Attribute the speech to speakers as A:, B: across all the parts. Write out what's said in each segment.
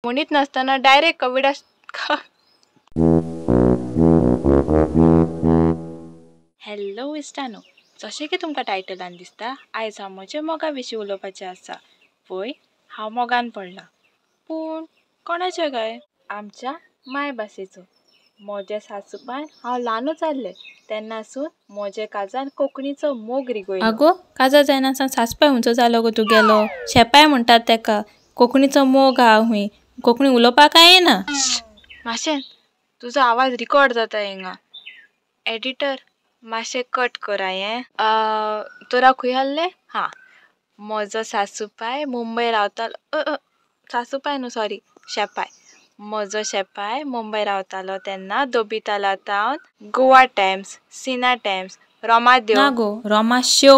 A: म्हणीत नासतना डायरेक्ट कविता. हॅलो इश्टानो, जशें की तुमकां टायटलान दिसता, आयज हांव म्हज्या मोगा विशीं उलोवपाचें आसा. पळय, हांव मोगान पडलां, पूण कोणाच्या काय? आमच्या मायभाशेचो. म्हज्या सासूबायन हांव ल्हानूच आसलें तेन्नासून म्हज्या काळजान कोंकणीचो मोग रिगयलो.
B: आगो, काजार जायनासतना सासपाय खंयचो जालो गो तुगेलो? शेपाय म्हणटात तेका. कोंकणीचो मोग आहा खूंय, कोंकणी उलोवपाक काय येना.
A: माशेन तुजो आवाज रिकॉर्ड जाता हिंगा. एडिटर मातशें कट करा हें. तर हांव खंय आसलें? हां, म्हजो सासूपाय मुंबय रावतालो. सासूपाय न्हू, सॉरी, शेपाय. म्हजो शेपाय मुंबय रावतालो तेन्ना दोबिताला तावन गोवा टायम्स, सिना टायम्स, रोमादेव.
B: ना गो, रोमाश्यो.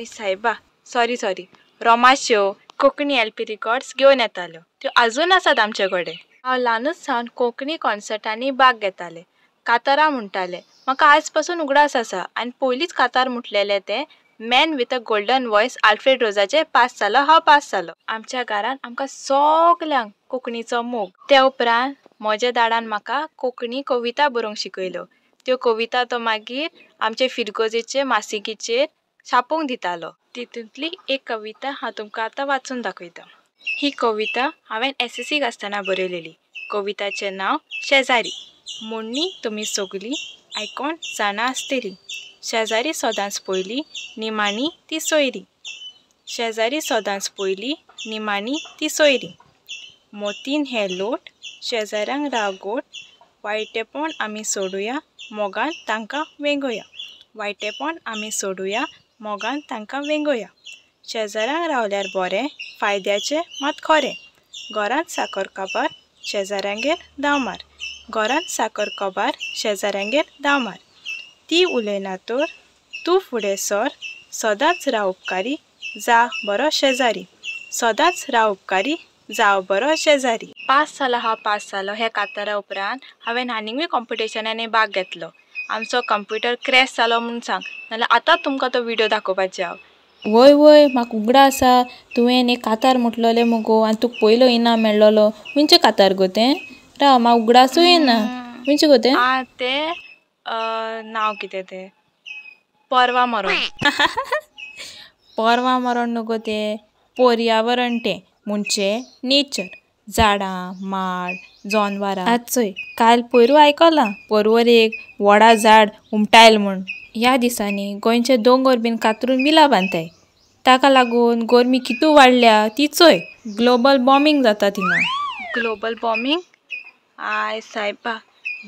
A: सायबा, सॉरी सॉरी, रोमाश्यो, कोंकणी एल पी रिकॉर्ड्स घेवन येताल्यो. त्यो आजून आसात आमचे कडेन. हांव ल्हानूच सावन कोंकणी कॉन्सर्टांनी भाग घेतालें, कातारां म्हणटालें. म्हाका आयज पासून उगडास आसा, आनी पयलींच कातार म्हटलेलें तें man with a golden voice Alfred रोजाचें पास जालो हांव पास जालो. आमच्या घरांत आमकां सगल्यांक कोंकणीचो मोग. त्या उपरांत म्हज्या दाडान म्हाका कोंकणी कविता बरोवंक शिकयल्यो. त्यो कविता तो मागीर आमचे फिरगोजेचे मासिकेचेर छापूंक दितालो. तितूंतली एक कविता हांव तुमकां आतां वाचून दाखयता. ही कविता हांवें एस एस सीक आसतना बरयलेली. कविताचें नांव शेजारी. म्हणणी तुमी सगलीं आयकोन जाणा आसतलीं. शेजारी सदांच पयली, निमाणी ती सोयरी. शेजारी सदांच पयली, निमाणी ती सोयरी. मोतीन हे लोट, शेजाऱ्यांक राव गोट. वायटेपण आमी सोडुया, मोगान तांकां वेंगोया. वायटेपण आमी सोडुया, मोगान तांकां वेंगोया. शेजाऱ्यांक रावल्यार बरें, फायद्याचें मात खरें. घरांत साकर काबार, शेजाऱ्यांगेर धांव मार. घरांत साकर काबार, शेजाऱ्यांगेर धांव मार. ती उलयना तर तूं फुडें सर. सदांच राव उपकारी, जा बरो शेजारी. सदांच राव उपकारी, जाव बरो शेजारी. पास जालो हांव पास जालो. ह्या कातारा उपरांत हांवें आनीकूय कॉम्पिटिशनांनी भाग घेतलो. आमचो कंप्युटर क्रॅश जालो म्हूण सांग, नाल्यार आतांच तुमकां तो विडियो दाखोवपाचें हांव.
B: वय वय, म्हाका उगडास आसा, तुवें एक कातार म्हटलोलें मुगो आनी तुका पयलो इनाम मेळ्ळोलो. खंयचें कातार गो तें? राव, म्हाका उगडासूय येना. खंयचें गो तें?
A: आं, तें नांव कितें तें, परवा मरण.
B: परवा मरण न्हू गो तें, पर्यावरण तें, म्हणजे नेचर. झाडां, माड, जनवरां. आतां चोय, काल पयरू आयकलां परवर एक वडा झाड हुमटायल म्हूण. ह्या दिसांनी गोंयचे दोंगर बीन कातरून विला बांदताय. ताका लागून गरमी कितू वाडल्या ती चोय. ग्लोबल वॉर्मिंग जाता थिंगा.
A: Global warming? I सायबा,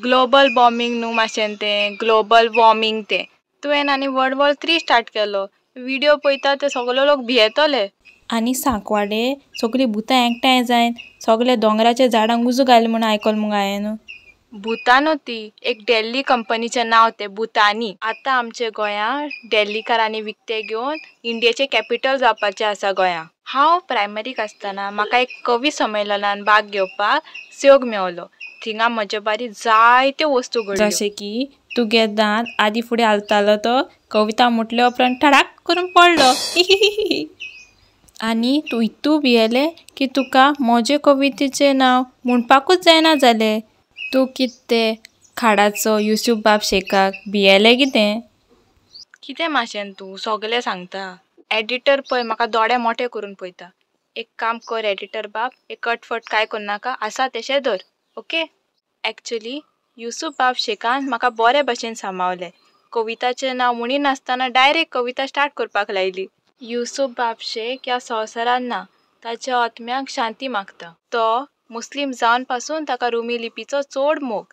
A: ग्लोबल वॉर्मिंग न्हू माशेन तें, ग्लोबल वॉर्मिंग तें. तुवें आनी वर्ल्ड वॉर 3 स्टार्ट केलो. विडियो पळयता ते सगळे लोक भियेतले.
B: आनी सांकवाडे सगळीं भुतां एकठांय जायन सगळे दोंगराच्या झाडांक उजो घाल म्हूण आयकल मुगो हांवें.
A: भुतां न्हू ती, एक डेल्ली कंपनीचें नांव तें भुतानी. आतां आमच्या गोंयांत डेल्लीकारांनी विकतें घेवन इंडियेचें कॅपिटल जावपाचें आसा गोंया. हांव प्रायमरीक आसतना म्हाका एक कवी संमेलनान भाग घेवपाक संयोग मेवलो. थिंगा म्हजे बारी जायत्यो वस्तू घडल्यो.
B: जशें की तुगे दांत आदी फुडें हालतालो तो कविता म्हटल्या उपरांत ठडाक करून पडलो. आनी तूं इतू भियेलें की तुका म्हजे कवितेचें नांव म्हणपाकूच जायना जालें. तूं कितें तें खाडाचो युसूफ बाब शेखाक भियेलें कितें?
A: कितें माशेन तूं सगलें सांगता. एडिटर पळय म्हाका दोळे मोठे करून पळयता. एक काम कर एडिटर बाब, एक कटफट कांय करनाका, आसा तेशें धर. ओके. एक्चुली युसूफ बाब शेखान म्हाका बरे भशेन सांबाळलें. कविताचें नांव म्हणिनासतना डायरेक्ट कविता स्टार्ट करपाक लायली. युसूफ बाब शेख ह्या संवसारांत ना, ताच्या आत्म्याक शांती मागता. तो मुस्लीम जावन पासून ताका रोमी लिपीचो चड मोग.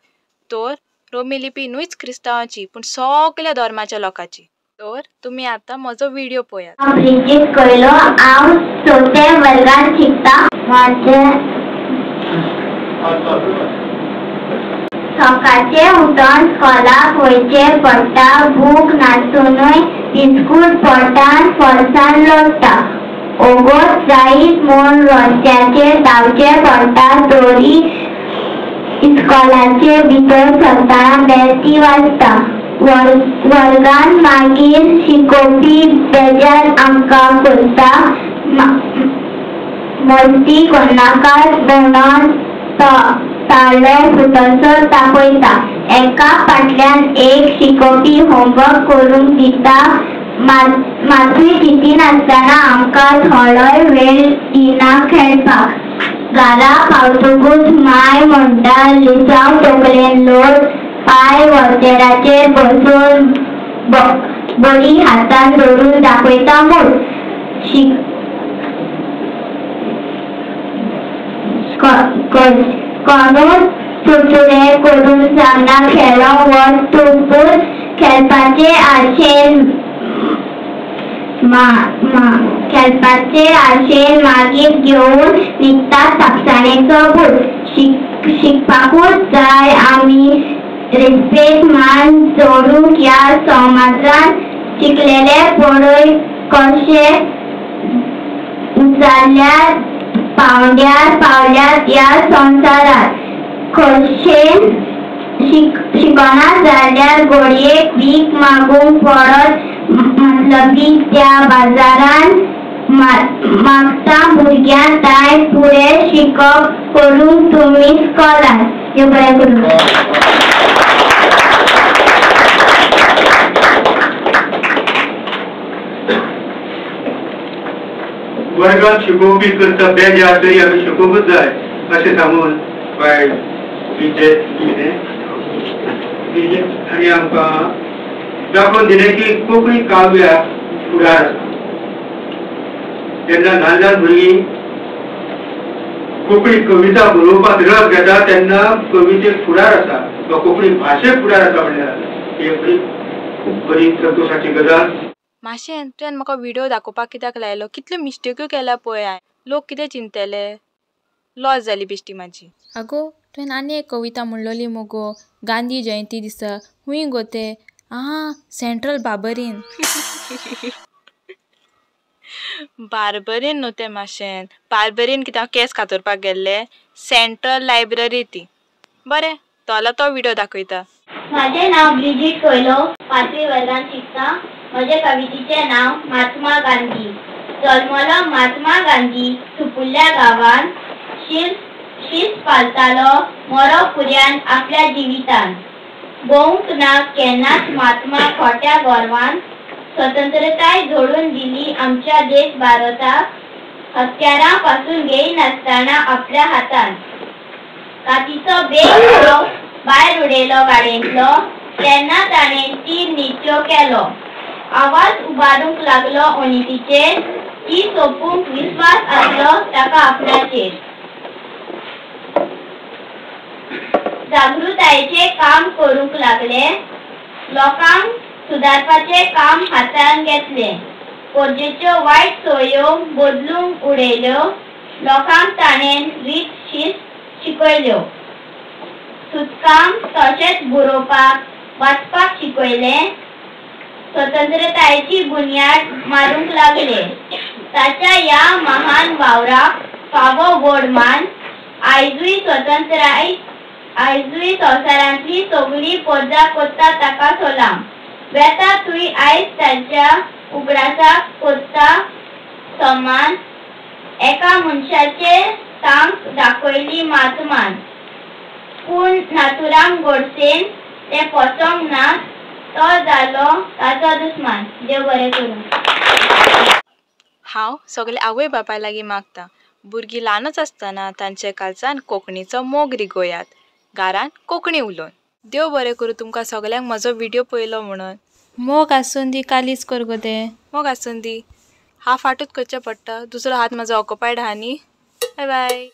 A: तर रोमी लिपी न्हूच क्रिस्तांवाची, पूण सगल्या धर्माच्या लोकांची. तर तुमी आतां म्हजो विडियो पळयात.
C: हांव ब्रिजीत कोयलो, हांव चवथ्या वर्गात शिकता. म्हजें सकाळचें उठोन स्कॉलाक वयचें पडटा. भूक नासुनूय बिस्कूट पोटान फोर्सान लोट्टा. ओगोत जायत म्हूण रस्त्याचेर धांवचें पडटा. तरी इस्कॉलाचे भितर सरतना बेल ती वाजता. वर्गान मागीर शिकोवपी बेजार आमकां करता. मस्ती कोन्नाकात म्हणून ताळो फुटसो तापयता. एका फाटल्यान एक शिकोवपी होमवर्क करूंक दिता. मातूय चिंतिनासतना आमकां थोडोय वेळ दिना खेळपाक. घरा पावतकूच माय म्हणटा लिसांव तकलेन लोड, पांय वॉचराचेर बसून बडी हातान धरून दाखयता म्हूण. कोणूच चुरचुरे करून सांगना खेळोंक वच तूं, पूण खेळपाचे आशेन मागीर घेवन न्हिदता तापसाणेचो बूट. शिकपाकूच जाय आमी रेस्पेद मान जोडूंक ह्या समाजान. शिकलेले पळय कशे उचारल्यार पावंड्यार पावल्यात ह्या संवसारांत. खोशेन शिकना जाल्यार घडयेक भीक मागूंक पडत. मतलबी त्या बाजारान मागता भुरग्यां ताय फुडें शिकप करूंक तुमी स्कॉलार. देव बरें करूं.
D: वर्गात शिकोवपी करता बेजार तरी आमी शिकोवपूच जाय अशें सांगून बाय आनी आमकां दाखोवन दिलें की कोंकणी काव्याक फुडार आसा. जेन्ना ल्हान ल्हान भुरगीं कोंकणी कविता बरोवपाक रस घेता तेन्ना कवितेक फुडार आसा वा कोंकणी भाशेक फुडार आसा म्हणल्यार ही खूब बरी संतोशाची गजाल.
A: माशेन तुवें म्हाका व्हिडियो दाखोवपाक कित्याक लायलो? कितल्यो मिस्टेक्यो केल्या पळय हांवें. लोक कितें चिंतले? लॉस जाली बेश्टी म्हाजी.
B: आगो तुवें आनी एक कविता म्हणलोली मुगो गांधी जयंती दिसा, हुंय गो ते? आं, सेंट्रल बाबरीन.
A: बार्बरीन न्हू तें माशेन, बार्बरीन कित्याक केंस कातरपाक गेल्ले? सेंट्रल लायब्ररी ती. बरें तो तो व्हिडियो दाखयता.
C: म्हाजें नांव ब्रिजीट कोयलो, 5वी वर्गांत शिकता. म्हजे कवितेचें नांव महात्मा गांधी. जल्मलो महात्मा गांधी सुपुल्ल्या गांवांत, शिस्त पालतालो मरो पुर्यान आपल्या जिवितान. भोवंक ना केन्नाच महात्मा खोट्या गोरवान, स्वतंत्रताय जोडून दिली आमच्या देश भारताक, हत्यारां पासून घेयनासतना आपल्या हातान. कातीचो बेग भायर उडयलो गाडयेंतलो, तेन्ना ताणें तीर नित्यो केलो. आवाज उबारूंक लागलो अनितीचेर, ती सोंपूंक विस्वास आसलो ताका आपणाचेर. जागृतायेचें काम करूंक लागले, लोकांक सुदारपाचें काम हातान घेतलें. गरजेच्यो वायट सोयो बदलूंक उडयल्यो, लोकांक ताणें रीत शिस्त शिकयल्यो. सुतकाम तशेंच बरोवपाक वाचपाक शिकयलें. स्वतंत्रतायेची बुन्याद मारूंक लागले. ताच्या ह्या महान वावराक फावो व्हड मान. आयजूय स्वतंत्राय आयजूय संवसारांतली सगळी परजा करता ताका सलाम. वेता तूंय आयज ताच्या उगडासाक करता समान. एका मनशाचे तांक दाखयली महात्मान, पूण नाथुराम गोडसेन तें पचोंक ना, तो जालो ताचो दुस्मान. देव बरें करूं.
A: हांव सगळे आवय बापाय लागीं मागता, भुरगीं ल्हानच आसतना तांचे काळजान कोंकणीचो मोग रिगोयात, घरान कोंकणी उलोवन. देव बरें करूं तुमकां सगळ्यांक म्हजो व्हिडियो पळयलो म्हणून.
B: मोग आसून दी कालीच कर गो तें.
A: मोग आसून दी. हाफ हातूच करचें पडटा, दुसरो हात म्हजो ऑक्युपायड आहा न्ही. बाय बाय.